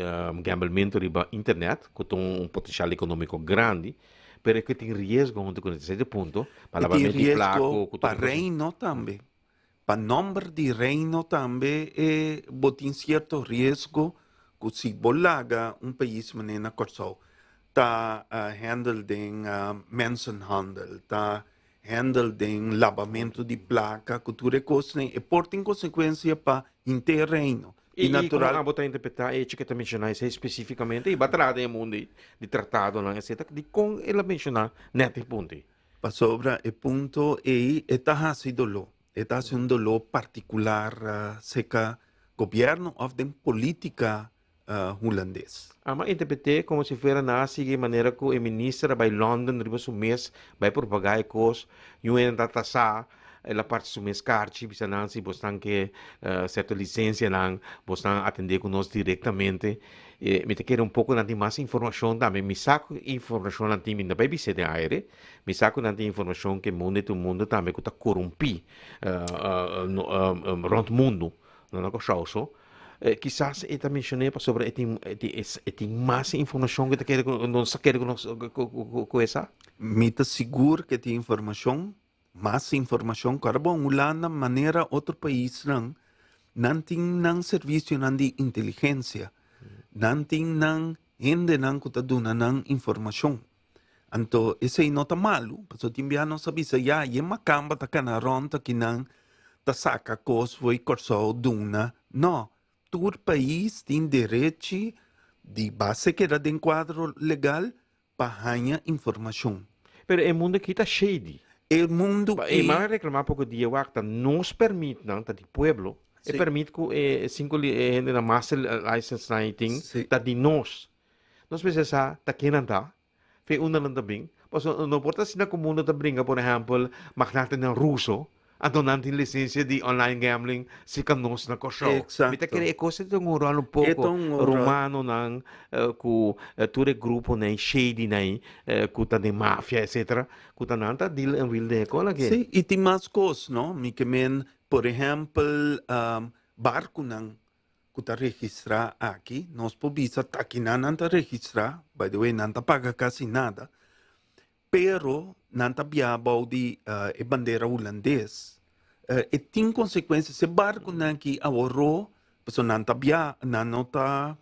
gamblementu riba internet, ku ta un potensial ekonómiko grandi, pero ku tin riesgo huntu kuné. Esei ta e punto, pa E tin labamentu di plak riesgo ku ku pa tur e kos. Reino tambe. Pa nòmber di Reino tambe e bo tin sierto riesgo ku si bo laga un pais manera na Kòrsou ta handle den mensenhandel, ta handle den labamentu di plaka ku tur e kosnan e por tin konsekuensia pa henter Reino. I I komo natural. abo ta interpretá e hecho ku e ta menshoná esei spesífikamente i bo a traha den e mundu ei di tratadonan etcetera, dikon el a menshoná nèt e punto ei? Pasobra e punto ei e ta hasi doló. E ta hasi un doló partikular serka gobièrnu òf den polítika hulandes. Amo a interpreté komo si fuera nan a sigui e manera ku e minister a bai London riba su mes bai propagá e kos, yu hende ta tasá, el a parti su mes karchi bisa nan si bosnan ke sierto lisensianan bosnan atendé ku nos direktamente. Mi ta kere un poko nan tin mas informashon tambe, mi sa ku informashon nan tin, mi no bai bis'é den aire, mi sa ku nan tin informashon ku e mundu e ta un mundu tambe ku ta korumpí rònt mundu, no na Kòrsou so. Kisas e ta menshoné pasobra e tin e tin mas informashon ku ta kere ku nos ta kere ku nos ku e sa. Mi ta sigur ku e tin informashon, mas informashon. Ku ora bon Hulanda manera otro paisnan nan tin nan servisionan di inteligensia, nan tin nan hendenan ku ta duna nan informashon. Anto esei no ta malu, pasobra tin bia nos a bisa ya y e makamba ta kana rònt aki nan ta saka kos for di Kòrsou duna. No, tur pais tin derechi di base keda den kuadro legal pa haña informashon. Pero e mundu aki ta shady. E mundu E man a reklamá poko dia wak ta nos pèrmitnan ta di pueblo, e pèrmit ku e sinku hendenan master license nan ei tin ta di nos. Nos mester sa ta ken nan ta, fe unda nan ta bin, pasobra no por ta asina ku mundo ta bringa, por ehèmpel, magnatenan ruso, anto nan tin lisensia di online gambling si ka nos na Kòrsou. Mi ta kere e kos ei ta un ròl un poko, rumanonan ku tur e gruponan ei, shadynan ei, ku ta den mafia etcetera, ku ta nan ta deal en real den e kos aki. Sí, i tin mas kos, no? Mi ke men, por ehèmpel, barkunan ku ta registrá aki, nos por bisa ta kinan nan ta registrá, by the way nan ta paga kasi nada, pero nan ta bia bou di e bandera hulandes, e tin konsekuensia, si e barkunan aki aworó, pasobra nan ta bia, nan no ta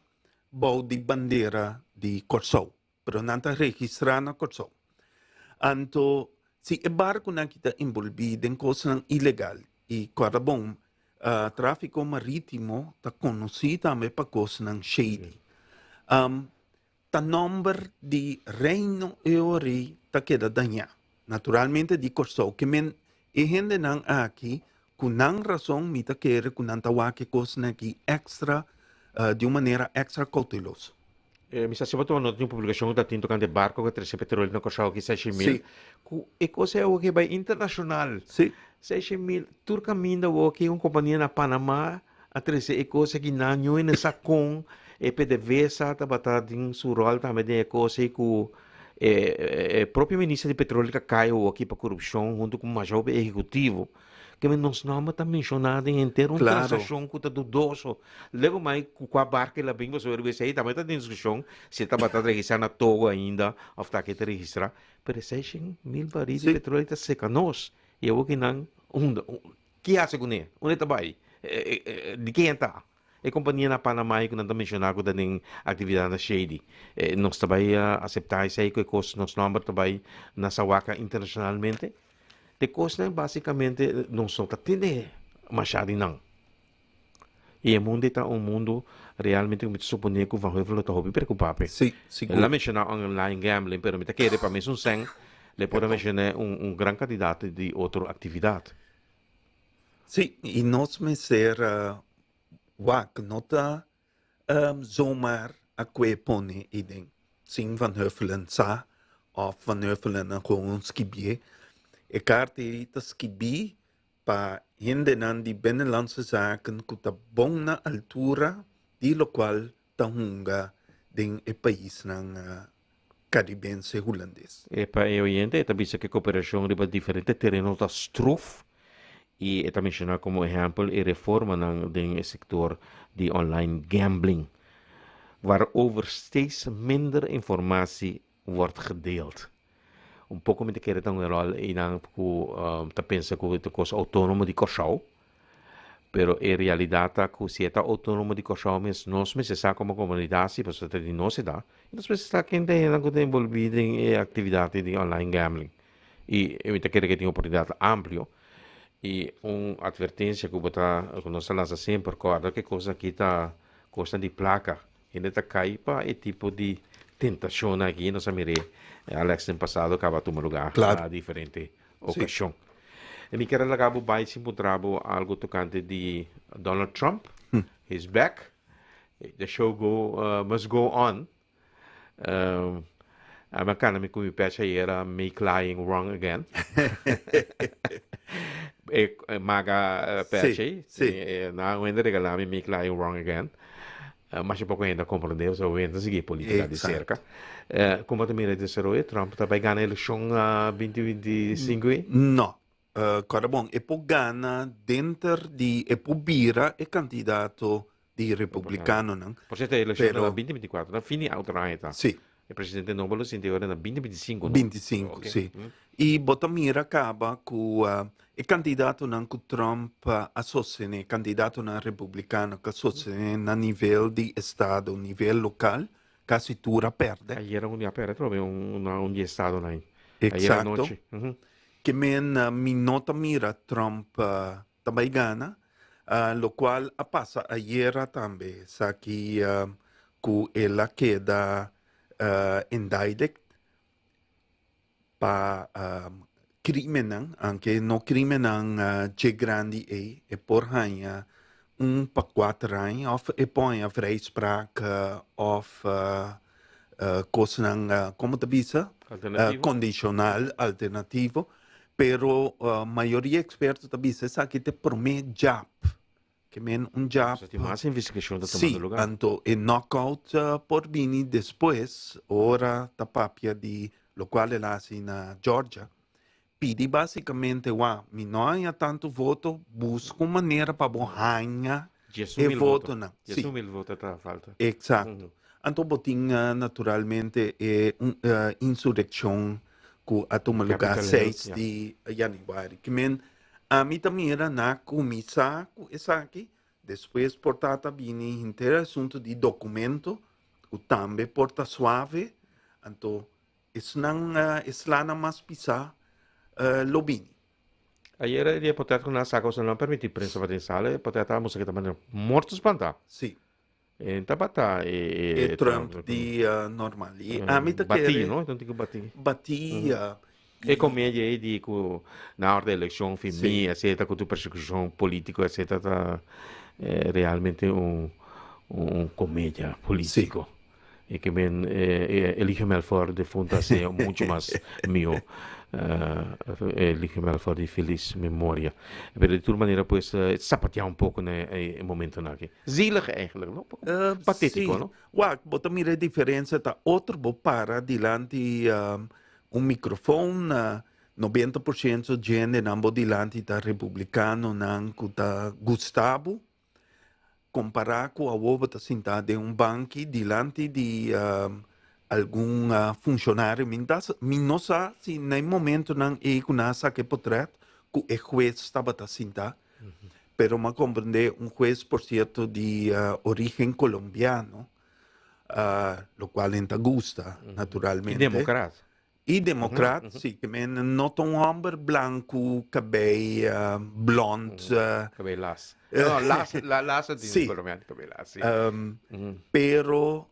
bou di bandera di Kòrsou, pero nan ta registrá na Kòrsou. Anto si e barkunan aki ta enbolbí den kosnan ilegal i kòrda bon, tráfiko marítimo ta konosí tambe pa kosnan shady. Ta nòmber di Reino Eori ta keda dañá, naturalmente di Kòrsou. Ke men e hendenan aki ku nan rason mi ta kere ku nan ta wak e kosnan aki èkstra di un manera èkstra kouteloso. Mi sa si bo tuma nota di un publikashon ku ta tin tokante barko ku a trese petrolio na Kòrsou aki seishen mil. Ku e kos ei awor ke bai internashonal. Seishen mil, tur kaminda awor ke un kompania na Panama a trese e kos aki nan ñu e sa kon e PDVSA tabata den su ròl tambe den e kos ei ku e propio minister di petrolio ta kai awor aki pa korupshon huntu ku masha hopi ehekutivo. Keme nos nomber ta menshoná den henter un transakshon ku ta dudoso. Lego mai ku kua barka el a bin pasobra riba esei tambe ta den diskushon si e tabata registrá na Togo ainda òf ta aki ta registrá. Pero e seishen mil baril di petroleo ta seka nos i awor ki nan unda ki hasi kuné? Unda e ta bai? Di ken e ta? E kompania na Panama ei ku nan ta menshoná ku ta den aktividatnan shady. Nos ta bai aseptá esei ku e kos nos nòmber ta bai na sawaka internashonalmente? Te kosnan básikamente nos no ta tene mashá di nan. I e mundu ei ta un mundu realmente ku mi ta suponé ku Van Heuvel lo ta hopi preokupá p'e. Sí, sigur. El a menshoná online gambling, pero mi ta kere pa mesun sèn le por a menshoná un gran kantidat di otro aktividat. Sí, i nos mester wak, no ta zomaar a kue pone ei den sin Van Huffelen sa òf Van Huffelen a gewoon skibié. E karta ei ta skibí pa hendenan di Binnenlandse Zaken ku ta bon na altura di lokual ta hunga den e paisnan karibense hulandes. E pa e oyente e ta bisa ku e koperashon riba diferente tereno ta struf. I e ta menshoná komo ehèmpel e reformanan den e sektor di online gambling, waarover steeds minder informatie wordt gedeeld. Un poko mi ta kere ta un eròl einan ku ta pensa ku e ta kos outónomo di Kòrsou, pero e realidat ta ku si e ta outónomo di Kòrsou mes, nos mester sa komo komunidat si, pasobra ta di nos e ta, i nos mester sa ken ta e hendenan ku ta envolví den e aktividat di online gambling. I mi ta kere ku e tin oportunidat amplio. I un atvertensia ku bo ta, ku nos ta lansa semper, kòrda ku e kos aki ta kosnan di plaka. Hende ta kai pa e tipo di tentashonnan aki. Nos a mir'é Alex den pasado kaba tuma lugá na diferente okashon. I mi kier a laga bo bai sin puntra bo algu tokante di Donald Trump. He's back. The show go must go on. Ami a kana mi ku mi pèch ayera Make Lying Wrong Again. E maga pèch ei. Nan un hende regalá mi Make Lying Wrong Again. Masha poko hende a komprondé pasobra hende ta sigui e polítika di serka. Komo ta mira e desaroyo? Trump ta bai gana elekshon 2025 ei? No. Kòrda bon, e por gana denter di, e por bira e kandidato di republikanonan. Por sierto, e elekshon ta na 2024, na fin di otro aña ta. Sí. E presidente nobo lo sinti ora na 2025, no? 25, sí. I bo ta mira kaba ku e kandidatonan ku Trump a sostené, kandidatonan republikano ku a sostené na nivel di estado, nivel lokal, kasi tur a pèrdè. Ayera un di a pèrdè trobe un di estadonan ei. Ayera anochi. Ke men mi no ta mira Trump ta bai gana, lokual a pasa ayera tambe, esaki ku el a keda indicted pa krimennan, anke no krimennan dje grandi ei, e por haña un pa kuater aña òf e por haña vrijspraak òf kosnan, komo ta bisa? Kondishonal, alternativo. Pero mayoria eksperto ta bisa esaki ta e promé jab. Ke men un jab. Tin mas investigashon ta tumando lugar. Sí, anto e knockout por bini despues ora ta papia di lokual el a hasi na Georgia. Pidi basikamente wak, mi no haña tantu voto, buska un manera pa bo haña e votonan. Sí. 10.000 voto ta falta. Eksakto. Anto bo tin naturalmente e insurekshon ku a tuma lugá seis di yanüari. Ki men ami ta mira na kuminsá ku esaki, despues por ta ta bini henter asuntu di dokumento ku tambe por ta suave, anto esnan eslanan mas pisá lo bini. Ayera e dia potret ku nan a saka osnan no a permití prensa pa den sala, e potret a mustra ku e ta manera morto spantá. Sí. E tabata e. E Trump di normal. I ami ta kere. Batí, no? E tin ku batí. Batí. E komedia ei di ku na ora di elekshon fin mi, etcetera, ku tur persekushon polítiko, etcetera, ta realmente un un komedia polítiko. E ke men Eligio Melfor defunto a sea mucho mas mihó. Eligio Melfor di felis memoria. Pero di tur manera pues e sapateá un poko na e momentonan aki. Zielig eigenlijk, no? Patétiko, no? Wak, bo ta mira e diferensia ta otro bo para dilanti un mikrofon, 90% djendenan bo dilanti ta republikanonan ku ta gusta bo. Kompará ku awor bo ta sintá den un banki dilanti di algun funshonario. Mi ta mi no sa si na e momentonan ei ku nan a saka e potrèt ku e hues tabata sintá, pero mi a komprendé un hues por sierto di origen kolombiano, lokual nan ta gusta naturalmente. I demokrat. I demokrat, si, ke men no ta un hòmber blanku, kabei blònd. Kabei las. No, las, la, las a tin kolombiano kabei las, si. Pero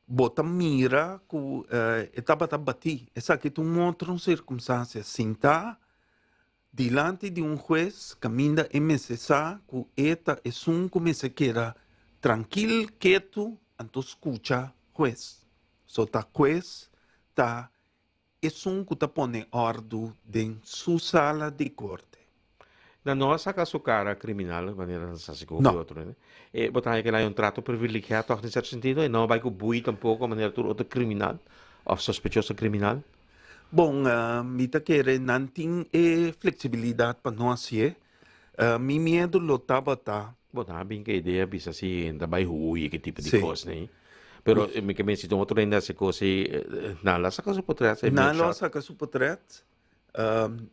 bo ta mira ku e tabata batí. Esaki ta un otro sirkunstansia. Sintá dilanti di un hues kaminda e mester sa ku e ta esun ku mester keda trankil, ketu, anto skucha hues. So ta hues ta esun ku ta pone òrdu den su sala di korte. Nan no a saka su kara kriminal manera nan sa hasi ku hopi otro hende. E bo ta haña ku el a haña un trato privilegiá tòg den sierto sentido. E no a bai ku bui tampoko manera tur otro kriminal òf sospechoso kriminal. Bon, mi ta kere nan tin e flexibilidad pa no hacié. Mi miedo lo tabata. Bo ta bin ke idea bisa si hende ta bai hui ki tipo di kos nei. Pero mi ke mester otro hende hasi kos ei, nan lo a saka su potret. Nan lo a saka su potret.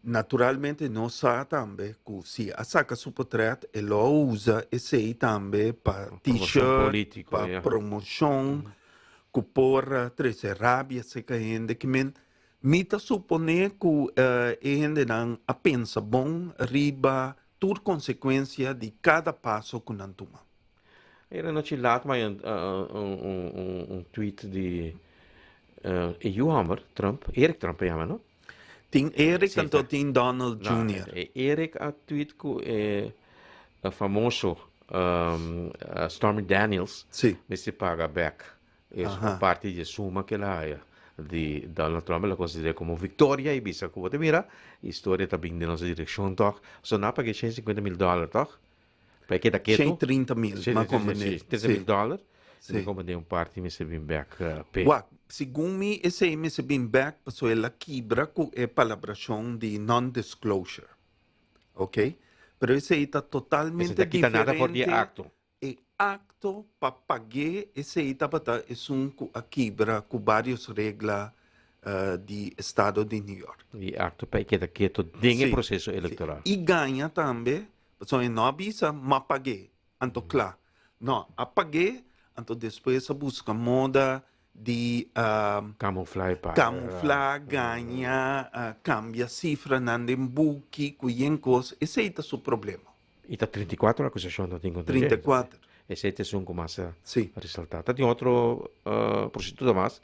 Naturalmente nos sa tambe ku si a saka su potret e lo a usa esei tambe pa t-shirt, pa promoshon ku por trese rabia serka hende. Ke men mi ta suponé ku e hendenan a pensa bon riba tur konsekuensia di kada paso ku nan tuma. Ayera nochi laat mi a un tweet di e yu homber Trump, Eric Trump e yama no? Tin Eric anto tin Donald Junior. E Eric a tweet ku e famoso Stormy Daniels mester paga bek e parti di e suma ku el a haya di Donald Trump. El a konsider'é komo un viktoria i bisa ku bo ta mira historia ta bin den nos direkshon tòg. So nan a paga e 150 mil dòler tòg. Pa e keda ketu. 130 mil, m'a komprendé. 130 mil dòler. Si. Mi komprendé un parti mester bin bèk p'e. Wak, segun mi esei mester bin bèk pasobra el a kibra ku e palabrashon di non-disclosure. Ok? Pero esei ta totalmente Esei ta kita nada for di e akto. E akto pa pag'é esei tabata esun ku a kibra ku vários regla di estado di New York. E akto pa e keda ketu den e proseso elektoral. I gaña tambe Pasobra e no a bisa, M'a pag'é, anto kla. No, a pag'é, anto despues a buska moda di Kamuflá e paga. Kamuflá, gaña, kambia sifranan den buki ku yen kos. Esei ta su problema. I ta 34 akusashon ta tin kontra dje. 34. Esei ta esun ku mas a Sí. resaltá. Ta tin otro prostituta mas.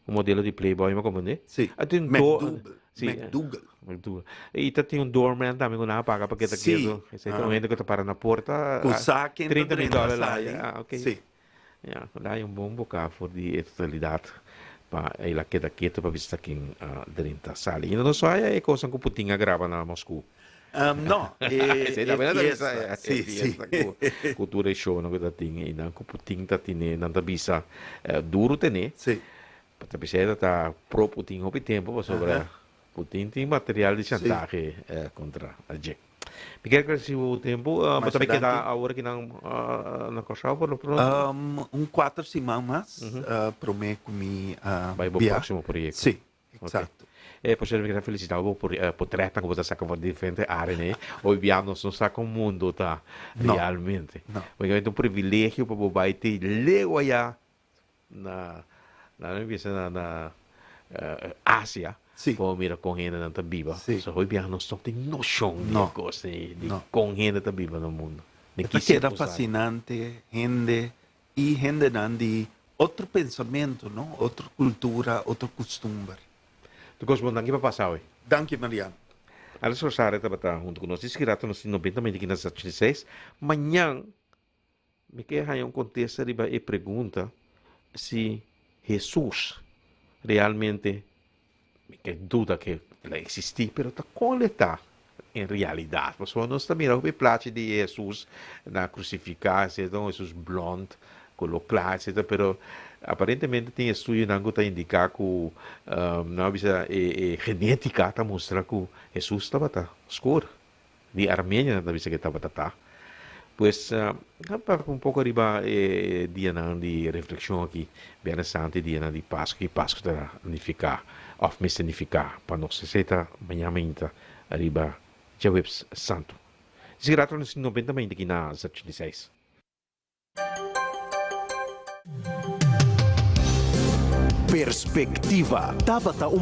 Un modelo di Playboy, mi a comprende? Sí. A tin do- McDougal. Sí. McDougal. McDougal. I ta tin un doorman tambe ku nan a paga pa keda Sí. ketu. Esei ta Ah. un hende ku ta para na porta. Ku ah, sa ken ta 30 mil drenta dòler la sali. haya. Ah, ok. Sí. Ya, la haya un bon boká for di e totalidat pa el a keda ketu pa bisa ken a drenta sali. I no so haya e kosnan ku Putin a graba na Moskou. Um, no, e, Esei e tambe nan ta bisa, fiesta. e Sí, sí. fiesta ku, ku tur e shownan ku ta tin i nan ku Putin ta tine, nan ta bisa eh, duru tene. Sí. Pa ta bisa e ta pro Putin hopi tempu pasobra Aha. Putin tin material di Sí. chantahe eh, kontra dje. Mi kier agradeci bo tempu. Uh, bo Masha ta keda danki. awor aki nan uh, na Kòrsou por lo pronto? Um, un kuater siman mas, uh, promé ku mi uh, Bai bo bia. próksimo proyekto. Sí. Exacto. E por cierto mi kier felicita bo por e potretnan cu bo ta saca for diferente areanan. Hoy bia nos no sa con mundo ta No. realmente. No. Porque ta un privilegio pa bo bay te leu aya na na mi bisa na na Asia Sí. pa bo mira con hendenan ta biba. Sí. So hoy bia nos no tin nocion di No. e cos di di No. con hende ta biba na mundo. Den E ta ki keda circunstancia. fascinante hende I hendenan di otro pensamentu, no? Otro kultura, otro kustumber. Tur kos bon, danki pa pasa awe. Danki Mariano. Alex Rosario tabata huntu ku nos. Diski rato nos tin 90 minüt aki na 86. Mañan mi ke haña un kontesta riba e pregunta si Hesus realmente Mi ke duda ke el a eksistí, pero ta kon el ta en realidat? Pasobra nos ta mira hopi plachi di Hesus na krusifiká, etsetera, un Hesus blònt, koló kla, etsetera, pero aparentemente tin estudionan ku ta indiká ku nan a bisa e genétika ta mustra ku Hesus tabata skur. Di Armenia nan ta bisa ke tabata ta. Pues, nan papia un poko riba e dianan di reflekshon aki, Biernes Santu i dianan di Pasku, ki Pasku ta nifiká òf mester nifiká pa nos. Esei ta maña mainta riba djaweps santu. Disi rato nos tin 90 mainta aki na 86. Perspectiva tabata un.